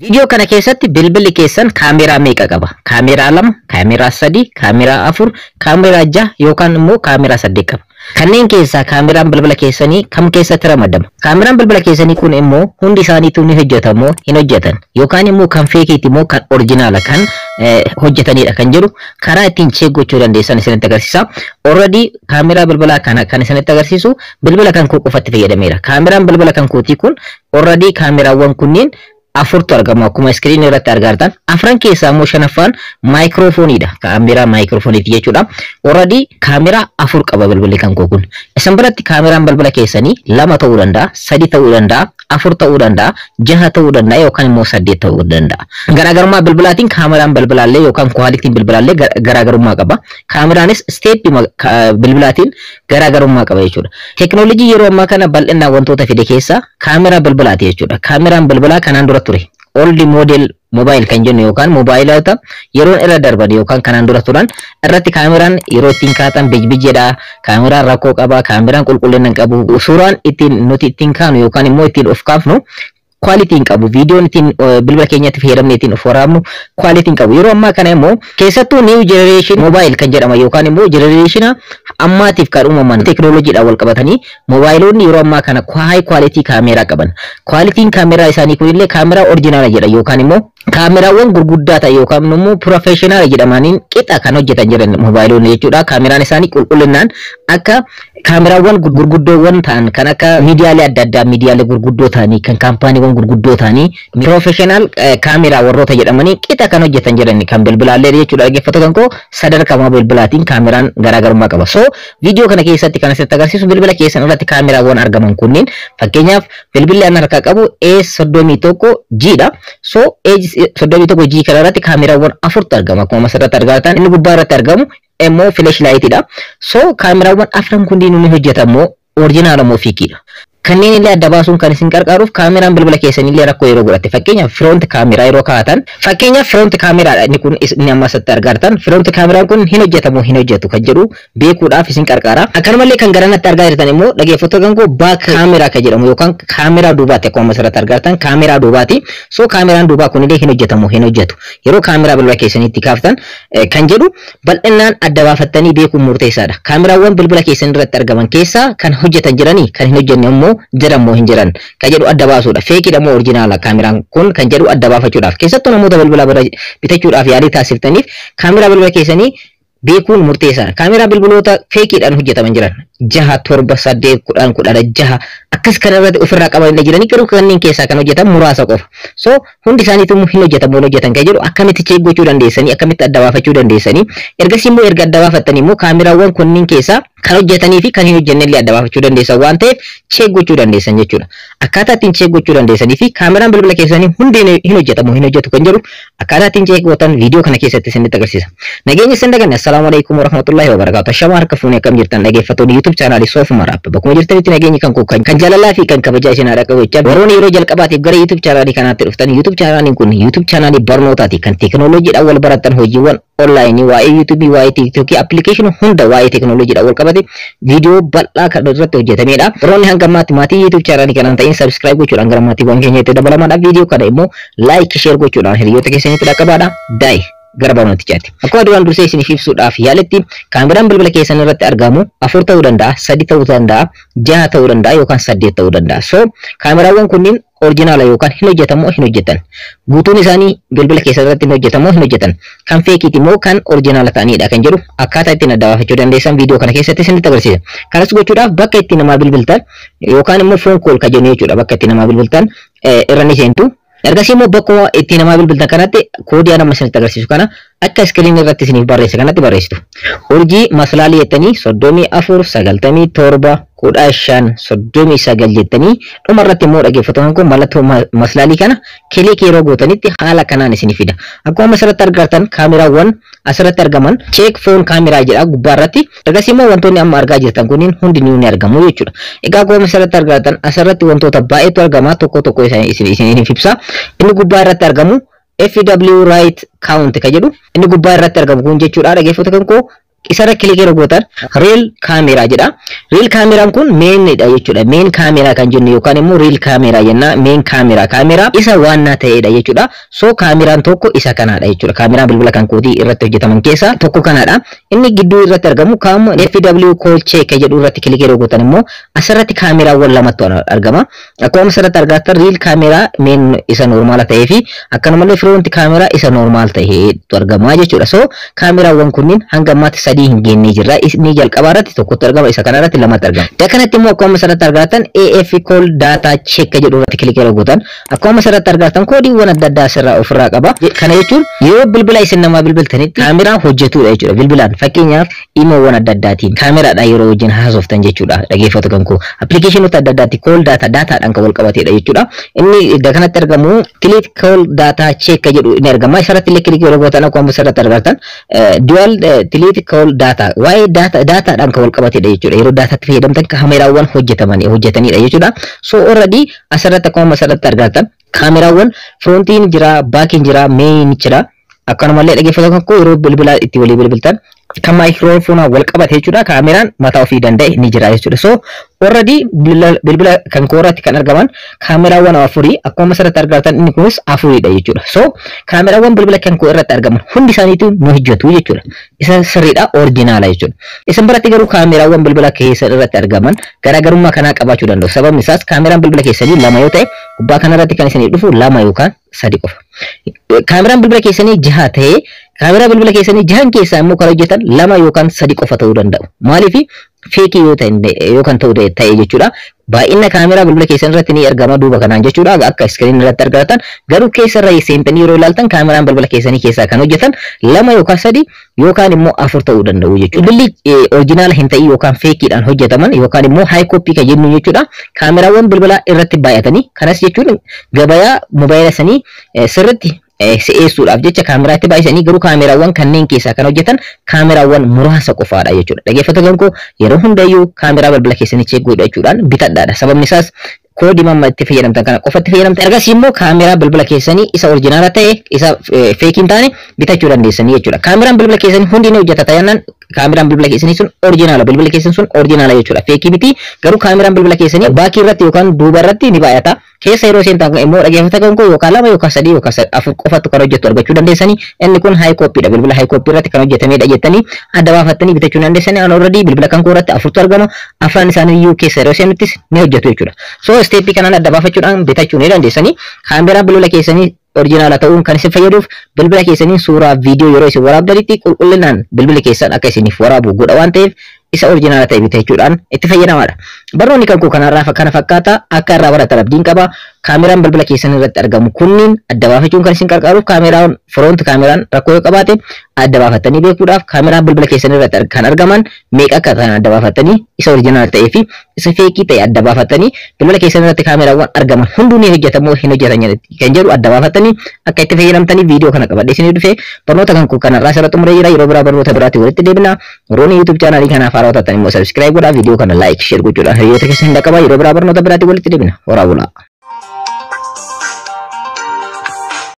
Viidiyoo kana keessatti bilbilli keessan kaameraa meeqa qaba? Kaameraa 2, kaameraa 3, kaameraa 4, kaameraa 6 yookaan immoo kaameraa 8 qaba. Kanneen keessaa kaameraan bilbila keessanii kam keessatti ramadama? Kaameraan bilbila keessanii kun immoo hundi isaaniituu ni hojjeta moo hin hojjetan? Yookaan immoo kan feekiiti moo kan orjinaala kan hojjetanidha kan jedhu karaa ittiin check gochuu dandeessan isinitti agarsiisa. Already kaameraa bilbilaa kana kan isinitti agarsiisu bilbila kan koo qofatti fayyadameera. Kaameraan bilbila kan kootii kun already kaameraawwan kunneen afurtu argamu akkuma iskiriinii irratti argartan. Afran keessaa immoo shanaffaan maayikiroofooniidha. Kaameraa maayikiroofooniiti jechuudha. Already kaameraa 4 qaba bilbilli kan koo kun. Isin biratti kaameraan bilbila keessanii 2 ta'uu danda'a, 3 ta'uu danda'a, 4 ta'uu danda'a, 6 ta'uu danda'a yookaan immoo 8 ta'uu danda'a. Garaagarummaa bilbilaatiin kaameraan bilbilaallee yookaan kwaalitiin bilbilaallee garaagarummaa qaba. Kaameraanis isteeppii bilbilaatiin garaagarummaa qaba jechuudha. Teekinooloojii yeroo ammaa kana bal'inaan wantoota fide keessaa kaameraa bilbilaati jechuudha. Kaameraan bilbilaa kanaan dura ture. Old model mobile kan jennu yookaan mobaayilota yeroon irra darban yookaan kanaan dura turan irratti kaameraan yeroo ittiin kaatan bijbijedha. Kaameraan rakkoo qaba, kaameraan qulqullina hin qabu. Suuraan ittiin nuti ittiin kaanu yookaan immoo ittiin of kaafnu quality hin qabu. Viidiyoon ittiin bilbila keenyatti fayyadamne ittiin of waraabnu quality hin qabu. Yeroo ammaa kana immoo keessattuu new generation mobile kan jedhama yookaan immoo generation ammaatiif kan uumaman teekinooloojiidhaan wal qabatanii mobaayilonni yeroo ammaa kana high quality kaameraa qaban. Qualitiin kaameraa isaanii kunillee kaameraa orjinaala jedha yookaan immoo kaameraawwan gurguddaa ta'e yookaan immoo professionaala jedhamaniin qixa kan hojjetan jiran mobaayilonni jechuudha. Kaameraan isaanii qulqullinaan akka kaameraawwan gurguddoowwan ta'an kan akka miidiyaalee adda addaa miidiyaalee gurguddoo ta'anii kan kaampaaniiwwan gurguddoo ta'anii professionaal kaameraa warroota jedhamanii qixa kan hojjetan jiran kan bilbilaallee jechuudha. Dhaggeeffattoota koo sadarkaa bilbilaatiin kaameraan garaagarummaa qaba. So viidiyoo kana keessatti kan asitti agarsiisu bilbila keessan irratti kaameraawwan argaman kunneen fakkeenyaaf bilbilli ani harkaa qabu A31G dha. So A31G kana irratti kaameraawwan 4tu argama. Akkuma asirratti argatan inni gubbaa irratti argamu immoo flash light dha. So kaameraawwan afran kunniin ni hojjetamoo orjinaala moo feekiidha? Kanneen illee adda baasuun kan isin gargaaruuf kaameraan bilbila keessanii illee rakkoo yeroo godhatte fakkeenyaaf front kaameraa yeroo kaa'atan fakkeenyaaf front kaameraadha inni kun inni amma asitti argartan front kaameraan kun hin hojjetamu hin hojjetu kan jedhu beekuudhaaf isin gargaara. Akkanumallee kan garanatti argaa jirtan immoo dhaggeeffattoota kan koo back kaameraa kan jedhamu yookaan kaameraa duubaatti akkuma asirratti argartan kaameraa duubaati. So kaameraan duubaa kun illee hin hojjetamu hin hojjetu yeroo kaameraa bilbila keessaniitti kaaftan kan jedhu bal'inaan adda baafattanii beekuun murteessaadha. Kaameraawwan bilbila keessan irratti argaman keessaa kan hojjetan jiranii kan hin hojjenne immoo jiran moo hin jiran kan jedhu adda baasuudha. Feekiidha moo orjinaala kaameraan kun kan jedhu adda baafachuudhaaf keessattuu namoota bilbila bira bitachuudhaaf yaalii taasiftaniif kaameraa bilbila keessanii beekuun murteessaadha. Kaameraa bilbiloota feekiidhaan hojjetaman jiran 6, 7, 8, 10, 16 akkas kana irratti ofirraa qaban jiranii garuu kanneen keessaa kan hojjetan muraasa qofa. So hundi isaaniitu hin hojjetamu hin hojjetan kan jedhu akkamitti check gochuu dandeessanii akkamitti adda baafachuu dandeessanii ergasii immoo erga adda baafattanii immoo kaameraawwan kunniin keessaa kan hojjetanii fi kan hin hojjenne illee adda baafachuu dandeessan waan ta'eef check gochuu dandeessan jechuudha. Akkaataa ittiin check gochuu dandeessanii fi kaameraan bilbila keessanii hundi hin hojjetamu hin hojjetu kan jedhu akkaataa ittiin check gootan viidiyoo kana keessatti isinitti agarsiisa. Nageenya isin daganne. Assalaamu alaikum warahmatullahi wabarakatuh. Shama harka fuunee akkam jirtan dhaggeeffattoonni YouTube chaanaalii Soof Maraap. Bakkuma jirtanitti nageenyi kan koo kan jaalalaa fi kan kabajaa isin haadha qabu jechaa warroonni yeroo jalqabaatiif gara YouTube chaanaalii kanaatti dhuftan YouTube chaanaaliin kun YouTube chaanaalii barnootaati kan teekinooloojiidhaan wal baratan hojiiwwan onlaayinii waa'ee YouTube waa'ee TikTok appilikeeshinii hunda waa'ee teekinooloojiidhaan wal qabate viidiyoo bal'aa kan irratti hojjetamedha. Warroonni hanga ammaatti maatii YouTube chaanaalii kanaan ta'in subscribe gochuudhaan gara maatiiwwan keenyatti dabalamaadha. Viidiyoo kana immoo like share gochuudhaan hiriyoota keessanitti dhaqqabaadha. Daa'i gara barnootichaatti. Akkuma duraan dursee isiniif ibsuudhaaf yaaletti kaameraan bilbila keessan irratti argamu 4 ta'uu danda'a, 3 ta'uu danda'a, 6 ta'uu danda'a yookaan 8 ta'uu danda'a. So kaameraawwan kunniin orjinaala yookaan hin hojjetamu hin hojjetan. Guutuun isaanii bilbila keessan irratti hin hojjetamu hin hojjetan. Kan feekiiti immoo kan orjinaala ta'anidha kan jedhu akkaataa ittiin adda baafachuu dandeessan viidiyoo kana keessatti isinitti agarsiisa. Kanas gochuudhaaf bakka itti namaa bilbiltan yookaan immoo phone call kan jennu jechuudha bakka itti namaa bilbiltan irra ni seentu. Ergasii immoo bakkuma itti namaa bilbiltan kanatti koodii amma isinitti agarsiisu kana akka iskiriinii irratti isiniif barreesse kanatti barreessitu. Urjii maslaalii jettanii 34 97 15 39 jettanii dhuma irratti immoo dhaggeeffattoonni kun mallattoo maslaalii kana click yeroo gootanitti haala kanaan isinii fida. Akkuma asirratti argartan kaameraawwan asirratti argaman check phone camera jedha gubbaa irratti. Ergasii immoo wantoonni amma argaa jirtan kunniin hundi ni argamu jechuudha. Egaa akkuma asirratti argartan asirratti wantoota baay'eetu argama tokko tokko isiniif ibsa. Inni gubbaa irratti argamu FW right count kan jedhu inni gubbaa irratti argamu kun jechuudha dhaggeeffattoota kan koo Isarra click yeroo gootan rear camera jedha. Rear kaameraan kun mainidha jechuudha. Main camera kan jennu yookaan immoo rear camera jenna. Main camera, kaameraa isa waannaa ta'edha jechuudha. So kaameraan tokko isa kanaadha jechuudha. Kaameraan bilbila kan kootii irratti hojjetaman keessaa tokko kanaadha. Inni gidduu irratti argamu kaam FW call check jedhu irratti click yeroo gootan immoo asirratti kaameraawwan lamatu argama. Akkuma asirratti argattan rear camera main isa normal ta'ee fi akkanumallee front camera isa normal ta'etu argama jechuudha. So kaameraawwan kunniin hanga ammaatti 3 hin geennee jirra. Inni jalqabaa irratti tokkotu argama, isa kana irratti lamatu argama. Kanatti immoo akkuma asirratti argattan AF call data check jedhu irratti click yeroo gootan akkuma asirratti argattan koodiiwwan adda addaa asirraa ofirraa qaba. Kana jechuun yeroo bilbila isin namaa bilbiltanitti kaameraan hojjetudha jechuudha. Bilbilaan fakkeenyaaf imoowwan adda addaatiin kaameraadhaan yeroo wajjin haasoftan jechuudha. Dhaggeeffatu kan koo appilikeeshinoota adda addaatti call data daataadhaan kan wal qabatedha jechuudha. Inni iddoo kanatti argamu click call data check jedhu ni argama. Isarratti illee click yeroo gootan akkuma asirratti argattan dual tilt call data waa'ee daataadhaan kan wal qabatedha jechuudha. Yeroo daataatti fayyadamtan kaameraawwan hojjetaman hojjetanidha jechuudha. So already asirratti akkuma asirratti argattan kaameraawwan frontiin jira, backiin jira, main jira. Akkanumallee dhaggeeffatu kan koo yeroo bilbila itti walii bilbiltan kan maayikiroofoonaa wal qabate jechuudha. Kaameraan mataa ofii danda'e ni jira jechuudha. So already bilbila kan koorratti kan argaman kaameraawwan afurii akkuma asirratti argatan inni kunis afuridha jechuudha. So kaameraawwan bilbila kan koo irratti argaman hundi isaaniitu ni hojjetu jechuudha. Isa sirriidha, original jechuudha. Isin biratti garuu kaameraawwan bilbila keessan irratti argaman garaagarummaa kanaa qabaachuu danda'u. Sababni isaas kaameraan bilbila keessanii lama yoo ta'e gubbaa kanarratti kan isinii dhufu lama yookaan sadi qofa. Kaameraan bilbila keessanii jaha ta'ee kaameraa bilbila keessanii jahan keessaa immoo kan hojjetan lama yookaan sadi qofa ta'uu danda'u. Maaliif fake yoo ta'e yookaan ta'uu ta'e jechuudha. Baay'ina kaameraa bilbila keessan irratti ni argama duuba kanaan jechuudha. Akka screen irratti argatan garuu keessa irra seentanii yeroo ilaaltan kaameraan bilbila keessanii keessaa kan hojjetan lama yookaan sadi yookaan immoo afur ta'uu danda'u jechuudha. Bilbilli original hin ta'in yookaan fakeiidhaan hojjetaman yookaan immoo high copy kan jennu jechuudha. Kaameraawwan bilbilaa irratti baay'atanii kanas jechuun gabayaa mobaayila sanii sirriitti si'eessuudhaaf jecha kaameraa itti baay'isanii garuu kaameraawwan kanneen keessaa kan hojjetan kaameraawwan muraasa qofaadha jechuudha. Dhaggeeffattoota koo, yeroo hundayyuu kaameraa bilbila keessanii check godhachuudhaan bitadhaadha. Sababni isaas koodii mamma itti fayyadamtan kana qofatti fayyadamtan. Ergasii immoo kaameraa bilbila keessanii isa original ta'e, isa fake hin taane bitachuu dandeessanii jechuudha. Kaameraan bilbila keessanii hundi ni hojjeta taanaan kaameraan bilbila keessanii sun original, bilbila keessan sun original jechuudha. Fake miti. Garuu kaameraan bilbila keessanii back irratti yookaan duuba irratti ni baay'ata. Keessa yeroo seentan immoo dhaggeeffata koo yookaan lama yookaan sadii yookaan afur qofatu kan hojjetu argachuu dandeessanii. Inni kun high copydha. Bilbila high copy irratti kan hojjetamedha jettanii adda baafattanii bitachuu dandeessanii. An already bilbila kan koo irratti afurtu argama. Afran isaanii iyyuu keessa yeroo seenuttis ni hojjetu jechuudha. So step kanaan adda baafachuudhaan bitachuu ni dandeessanii. Kaameraan bilbila keessanii original ta'uun kan isin fayyaduuf bilbila keessaniin suuraa viidiyoo yeroo isin waraabdanitti qulqullinaan bilbila keessan akka isiniif waraabu godha waan ta'eef isa original ta'e bitachuudhaan itti fayyadamaadha. Barnoonni kan koo kanarraa kana fakkaata. Akka irraa baratan abdiin qaba. Kaameraan bilbila keessan irratti argamu kunniin adda baafachuun kan isin gargaaruuf kaameraan front kaameraan rakkoo yoo qabaate adda baafatanii beekuudhaaf, kaameraan bilbila keessan irratti kan argaman meeqa akka ta'an adda baafatanii, isa original ta'ee fi isa fake ta'e adda baafatanii, bilbila keessan irratti kaameraawwan argaman hunduu ni hojjetamoo hin hojjetan kan jedhu adda baafatanii akka itti fayyadamtanii viidiyoo kana qabadhee isinii dhufe. Barnoota kan koo kanarraa asirratti xumuree jira. Yeroo biraa barnoota biraatti walitti deebina. Warroonni YouTube channelii kanaaf haarawaa taatan immoo subscribe godhaa, viidiyoo kana like, share gochuudhaan hiriyoota keessan hin dhaqqabaa. Yeroo biraa barnoota biraatti walitti deebina. Horaa bulaa.